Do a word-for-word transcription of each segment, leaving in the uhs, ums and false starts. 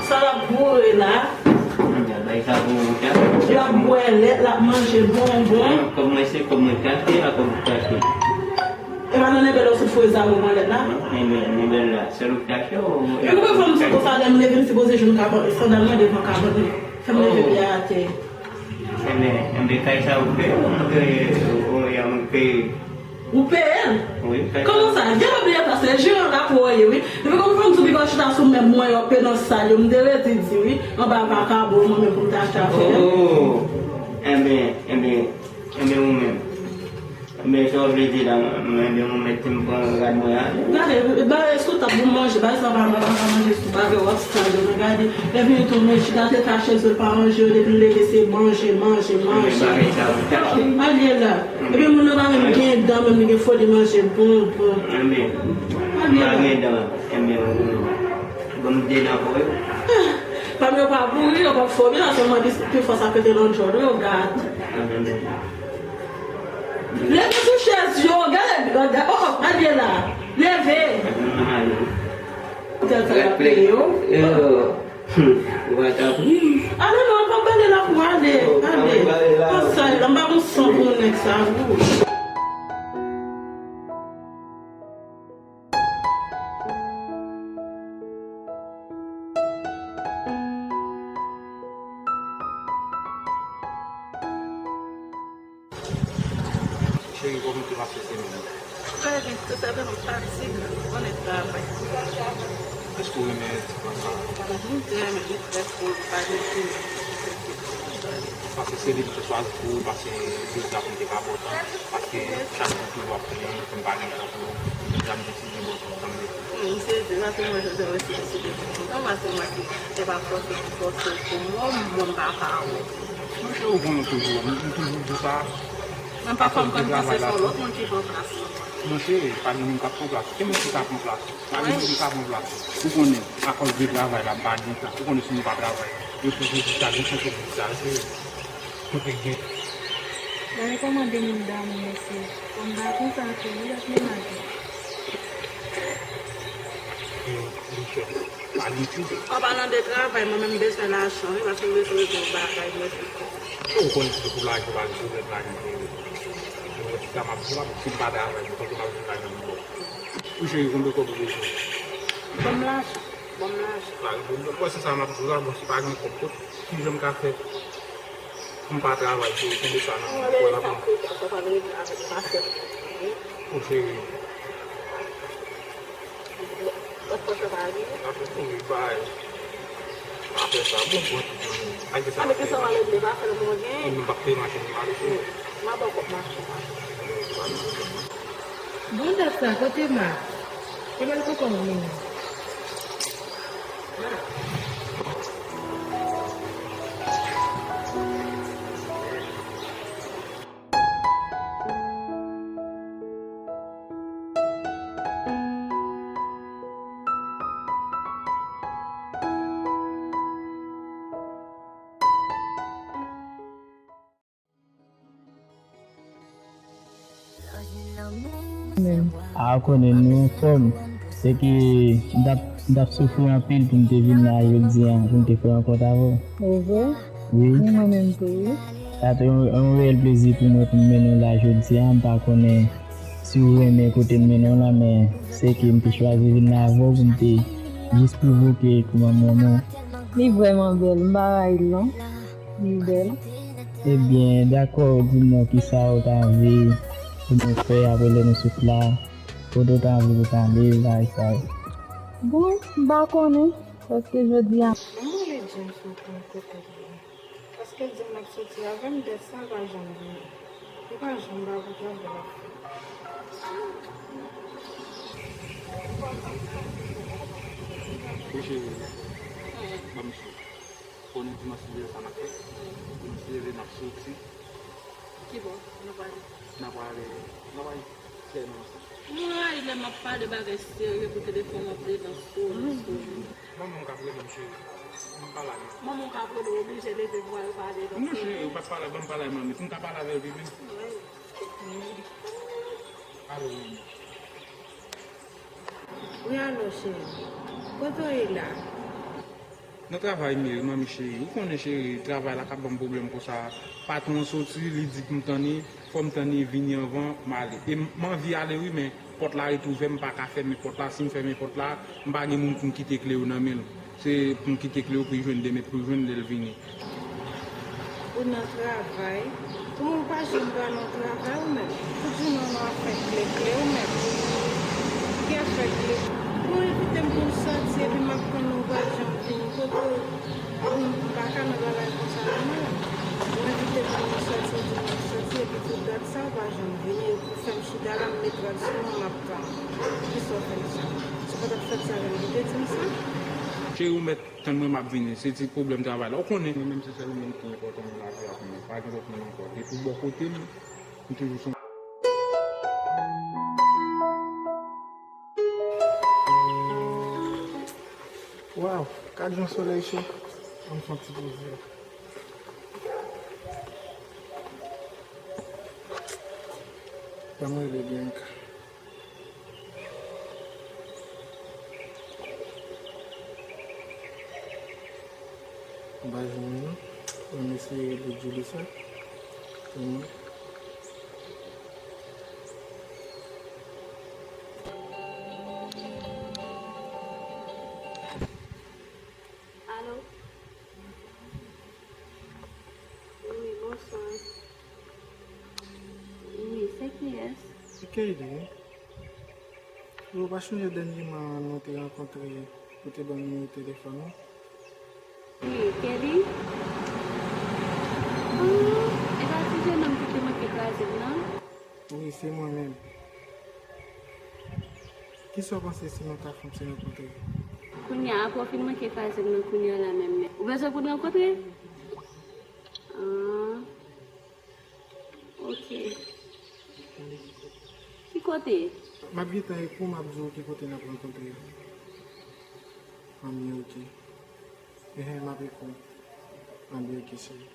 Sa l ap boure la? Anben, bay sa pou ou, ta. L ap bwè lèt, l ap manje bonbon. Kòb mwen se kòb mwen k achte a, kòb ou k achte. E pa nan nenbèl ou sot foure zam ou pran lèt la? Nenbèl, nenbèl la, sèl ou k achte ou? E ou konprann m sou konsa, lè m leve, m sipoze jwenn kabann, sandal mwen devan kabann li. Fè m leve pye a atè. Enben, enben, kay sa ou peye, ou mwen peye, ou, ou, ou mwen peye. Ou peye l? Wi, kay sa. Kòman sa? Gen pa bliye plas, se jeran la pou w ye, wi. Depi kòm fanm sou piga w chita sou mèb mwen, yo pe nan sal yo, m te redi di, wi. Anba vakabon, mwen menm pou m ta achte afè. Oh, enben, enben, enben ou menm. Men sa w vle di la, mwen, men mwen mèt m pran rad mwen ale. Gade, ba, sou tab pou manje, ba, sa pa, pa, pa manje sou bagay w ap sal yo, men gade, lè vini tou, men chita se ta chèz yo pa manje yo, depi l leve se manje, manje, manje. Men bagay sa ou tache. Al ye la. Epi moun nan pa menm gen dan, menm li gen foli manje bonbon. Enben, al ye la. Pa gen dan, enben, ou, ou, ban m de nan po yo. Pam yo pa pouri, yo p ap fò byen, sèlman pi, pi fò sa pete nan djòl, wi, yo gate. Enben. Leve sou chèz yo, gade, gade, oh, oh, gade la. Leve. Tèl sa y ap peye yo. Yo, hmm, ou pa t ap ri. Ale non, pa bale la pou ale. Oh, ale. Pa bale la. Konsa, m pa gon san pou nèg sa, wi. Cheri, kòman te pase semèn nan? Trè byen, se sèlman fatig, konnen travay. Èske w renmen ti plas sa? M trè renmen, li trè cool, pa gen plim. Paske se li m te chwazi pou ou, paske jodi a pou m te ka pòtan, paske chak jou toujou ap plenyen, pou m pa gen tan pou ou, jodi a m deside pòtan, tann li. M sezi, paske mwen jodi a mwen sezi, mwen sezi, paske mwen ki te pa fòse pou fòse pou mwen, mwen m pa ka wè. Monchè, ou konnen toujou, m, m toujou di sa. Men pafwa m konn panse se yon lòt moun ki pran plas mwen. Monchè, pa gen moun k ap pran plas. Ki moun ki ka pran plas? Pa gen moun ki ka pran plas. Ou konnen, akòz de travay la, m pa gen tan. Ou konnen si nou pa travay, yo toujou di sa, gen chans yo di sa, se kote gen. Gade kòman de moun damou, mesye. Kòm pa konsa tou, wi, ak menaj ou. Yo, monchè. Pa ditou. An palan de travay, mwen menm m bezwen lajan, wi, paske m bezwen regle yon bagay, mwen. Ou konn si pou lajan, pa gen pwoblèm lajan, se vre. Mwen, si sa m ap di w la, si m pa travay, mwen konn m ap jwenn lajan m ba w. Wi, cheri, konbyen kòb ou bezwen? Ban m lajan, ban m lajan. Pa gen pwoblèm. Bon, se sa m ap di w la, bon, si pa gen kòb, kot, kijan m ka fè? M pa travay, cheri, kenbe sa nan men w. Mwen, lè sa pou sa, sa pa vle di avèk m pa fè. Wi, cheri. Lòt fwa sa pa rive. Apre tou, wi, bay. Pa fè sa, bon, bon, tout moun. Ak de sa, anben, ke sa w ale vle, pa fè l, mwen gen. Mwen menm, m p ap peye machin, m ale, cheri. M ap ba w kòb machin. Bon, dat sa, kote Max? E bèl koko m vini. A, ou konnen nou anfòm. Se ke m t ap, m t ap soufri anpil pou m te vin la jodi a, pou m te fè rankont avè w. Wi. Ni mwen menm tou, wi. Sa te yon, yon reyèl plezi pou mwen pou m mennen w la jodi a. M pa konnen si w renmen kote m mennen w la, men se ke m te chwazi vin la avè w pou m te jis pwovoke kòman m renmen w. Li vrèman bèl, m pa rayi l non. Li bèl. Ebyen, dakò, di m non kisa w ta anvi pou nou fè apre lè nou sot la, kote w ta anvi pou w t ale, bagay sa yo. Bon, m pa konnen, paske jodi a. Manman li di m sou pwen kote l ye. Paske l di m l ap soti avè m, dèt sa l pa janm bliye. Li pa janm ba pou travay l ap fè. Wi, cheri. Ban m sou. Konnen dimanch li sa n ap fè. Dimanch li leve n ap soti. Kibò n ap ale? N ap ale, n ap ale fè nan ansanm. Mwen rayi lè m ap pale bagay serye pou telefòn ap devan sou, sou. Manman w k ap rele m, cheri. M pale ak manman. Manman w k ap rele w, oblije leve pou al pale lòt. Non, cheri, ou pa t pale, ban m pale ak manmi. Pou m ta pale avè l pi byen. Wi. Alo, manmi. Wi, alo, cheri. Kote w ye la? Nan travay m ye wi, manmi cheri. Ou konnen, cheri, travay la k ap ban m pwoblèm konsa. Patwon an soti, li di pou m tann li, fò m tann li vini anvan m ale. E m, m anvi ale wi, men pòt la ret ouvè, m pa ka fèmen pòt la. Si m fèmen pòt la, m pa gen moun pou m kite kle yo nan men l. Se pou m kite kle yo pou l jwenn demen, pou l jwenn lè l vini. Ou nan travay? Kòman ou pa janm pa nan travay ou menm? Tout jounen w nan afè kle kle ou menm. Ki afè kle? Ou envite m pou n sòti epi m ap tann ou, ou pa janm vini. Kote w? Ou pa ka nan travay konsa non, manman. Ou envite m pou n sòti, ou di m n ap sòti epi pou dat sa ou pa janm vini. Ou fè m chita la, m met rad sou mwen, m ap tann ou. Kisa w fè m sa? Si w pa t ap fè sa avè m, ou te di m sa? Cheri, ou mèt tann mwen, m ap vini. Se ti pwoblèm travay la. Ou konnen, mwen menm se sèl moun ki enpòtan nan lavi a pou mwen. Pa gen lòt moun ankò. Depi w bò kote m, m toujou sonje. Waw, gad jan solèy cho. Ann fè yon ti poze. Ban m rele Bianca. M pa jwenn li non. Ban m eseye rele Julissa. Pou mwen. Alo? Wi, bonswa. Wi, se kiyès? Se Keydi, wi. Ou pa sonje dènyèman nou te rankontre, ou te ban m nimewo telefòn ou? Wi, Kelly? Ah, e pa ti jennonm ki te manke kraze m nan? Wi, se mwen menm. Kisa w panse si nou ta fè yon ti rankontre? Kounye a, apre w fin manke kraze m nan kounye a la menm, men ou bezwen pou n rankontre? Ah. Ok. Ki kote? M ap gentan ekri w, m ap di w ki kote n ap rankontre a. Anben, ok. Enhen, m ap ekri w. Anben, ok, cheri.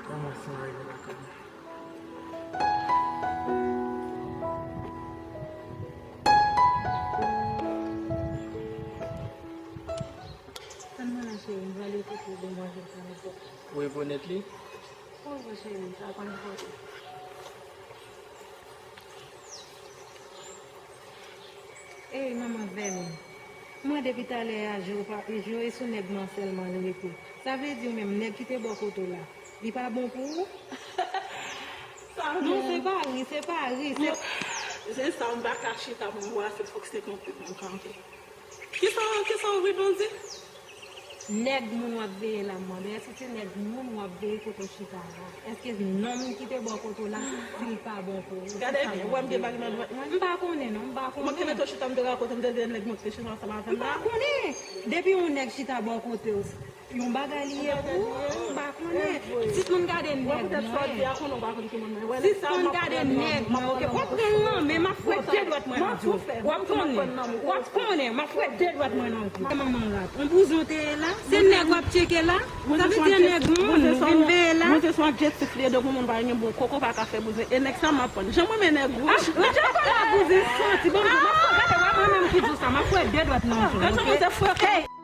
Ban m wè si m rive lakay mwen. Tann mwen la, cheri, m prale kote demwazèl sa nan pòt. Ou rekonèt li? Wi, wi, cheri, sa pa enpòtan. Ey, manman vèmin. Mwen depi talè a, je w pa, je w sou nèg mwen sèlman l rete. Sa vle di w menm, nèg ki te bò kote w la, li pa bon pou ou? Non, se pa ri, se pa ri, se... Se sa, m pa ka chita pou m wè se fòk se kanpe pou m kanpe. Kisa, kisa w vle di? Nèg moun w ap veye la, m mande, èske se nèg moun w ap veye kote w chita la? Èske nonm ki te bò kote w la, si l pa bon pou ou? Gade byen, ou wè m gen bagay nan dwèt mwen? M pa konnen non, m pa konnen. Mwen te mete w chita, m te rakonte, m te di nèg mwen ki te chita ansanm avè m la. M pa konnen. Depi yon nèg chita bò kote w, yon bagay li ye pou ou, m pa konnen. Si t moun gade nèg mwen. Si t moun gade nèg mwen, ok, w ap pran nan men, m ap fwèt de dwèt mwen nan zye w. W ap konnen, w ap konnen, m ap fwèt de dwèt mwen nan zye w. Manman rat, yon bouzon te ye la, se nèg w ap tcheke la, sa vle di nèg moun ou vin veye la. Bouzen se yon adjektif li ye, donk yon moun pa gen bon koko pa ka fè bouzen. E nèg sa m aprann. Jan m renmen nèg wouj. Jan kola bouzen santi, bon, m ap gade, w ap mwen menm ki di w sa, m ap fwèt de dwèt nan zye w, ok?